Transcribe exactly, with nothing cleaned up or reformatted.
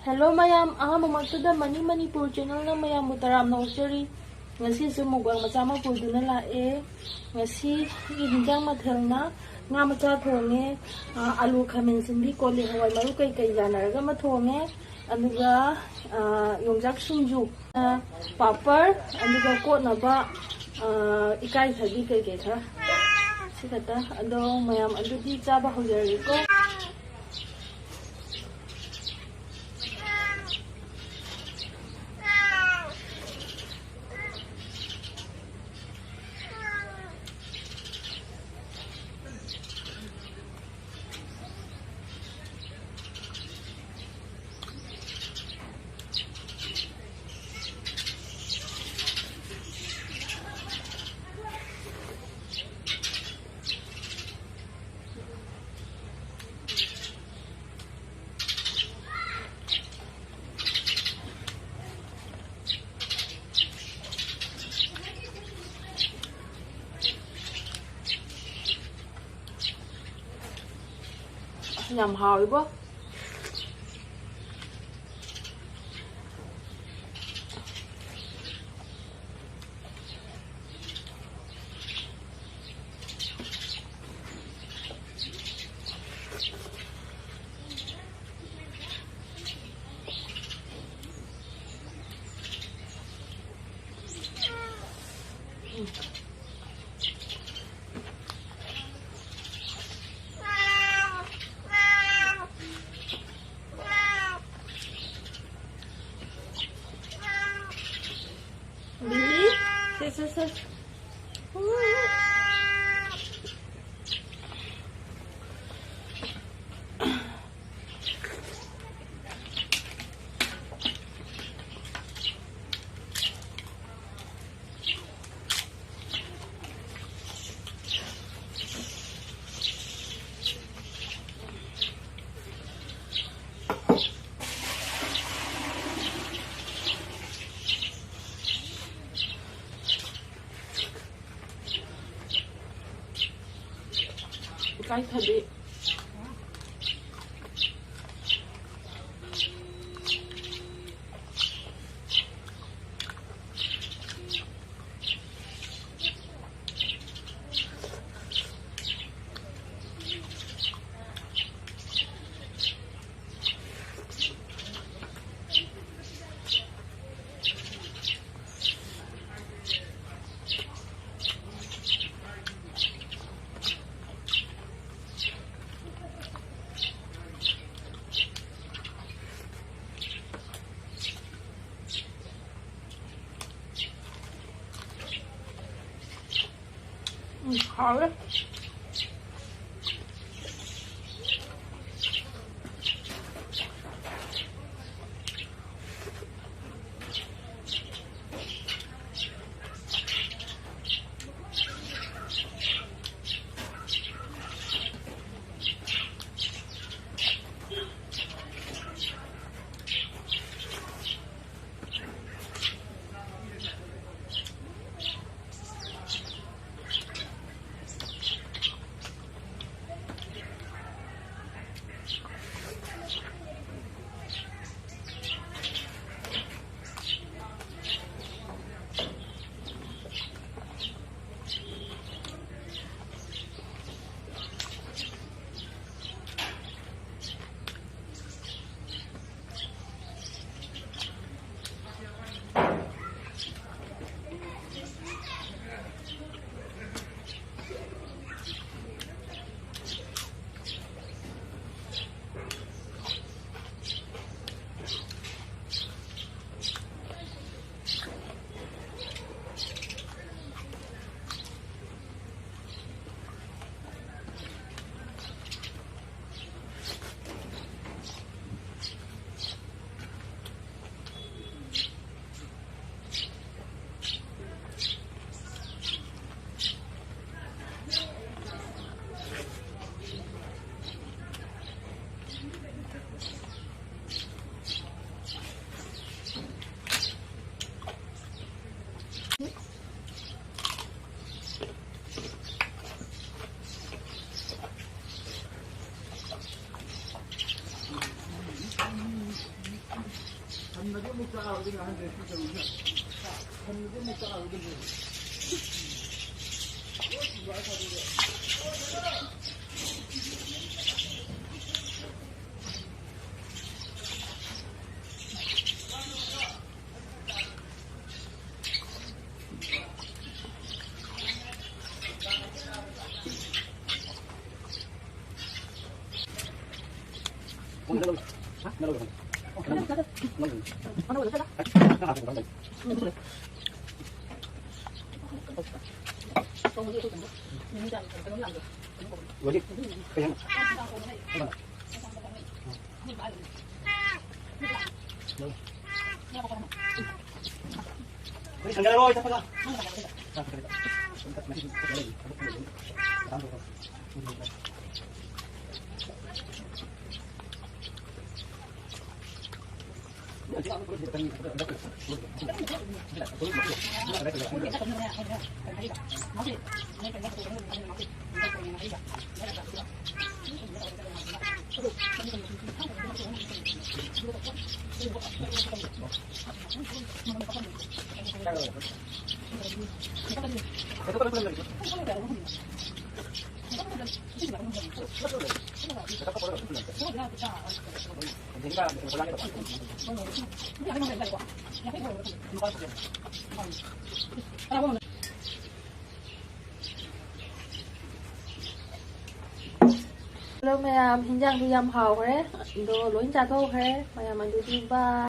Hello ꯃꯌꯥꯝ, ꯑꯍꯥꯟꯕꯃꯛꯇꯗ money Manipur channelꯅ ꯃꯌꯥꯝꯕꯨ ꯇꯔꯥꯝꯅ ꯑꯣꯛꯆꯔꯤ꯫ ꯉꯁꯤꯁꯨ mukbang ꯃꯆꯥ ꯑꯃ ꯄꯨꯗꯨꯅ ꯂꯥꯛꯑꯦ꯫ ꯉꯁꯤꯒꯤ ꯍꯤꯟꯖꯥꯡ ꯃꯊꯦꯜꯅ ꯉꯥ ꯃꯆꯥ ꯊꯣꯡꯉꯦ, ꯑ, ꯑꯂꯨ, ꯈꯥꯃꯦꯟ ꯑꯁꯤꯟꯕꯤ, ꯀꯣꯂꯤ ꯍꯋꯥꯏ, ꯃꯔꯨ ꯀꯩꯀꯩ ꯌꯥꯅꯔꯒ ꯑꯃ ꯊꯣꯡꯉꯦ, ꯑꯗꯨꯒ, ꯑ, ꯌꯣꯡꯆꯥꯛ ꯁꯤꯡꯖꯨ, ꯑ, ꯄꯥꯄꯔ, ꯑꯗꯨꯒ ꯀꯣꯠꯅꯕ, ꯑ, ꯏꯀꯥꯏꯊꯕꯤ ꯀꯩꯀꯩ ꯈꯔ, ꯁꯤ ꯈꯛꯇ꯫ ꯑꯗꯣ ꯃꯌꯥꯝ ꯑꯗꯨꯗꯤ ꯆꯥꯕ ꯍꯧꯖꯔꯒꯦꯀꯣ꯫ ꯌꯥꯝ ꯍꯥꯎꯋꯤꯕꯣ꯫ Bibi, sit, sit, sit. ꯏꯀꯥꯏꯊꯕꯤ꯫ ꯍꯥꯎꯋꯦ꯫ ꯍꯧꯖꯤꯛ ꯀꯩ ꯍꯥꯏꯅꯣ? ꯍꯧꯖꯤꯛ ꯁꯪꯒꯠꯂꯔꯣꯏ, ꯆꯠꯄꯒ꯫ ꯍꯜꯂꯣ ꯃꯌꯥꯝ, ꯍꯤꯟꯖꯥꯡꯗꯨ ꯌꯥꯝ ꯍꯥꯎꯈ꯭ꯔꯦ꯫ ꯑꯗꯣ ꯂꯣꯏ ꯆꯥꯊꯣꯛꯈ꯭ꯔꯦ ꯃꯌꯥꯝ꯫ ꯑꯗꯨꯗꯤ bye꯫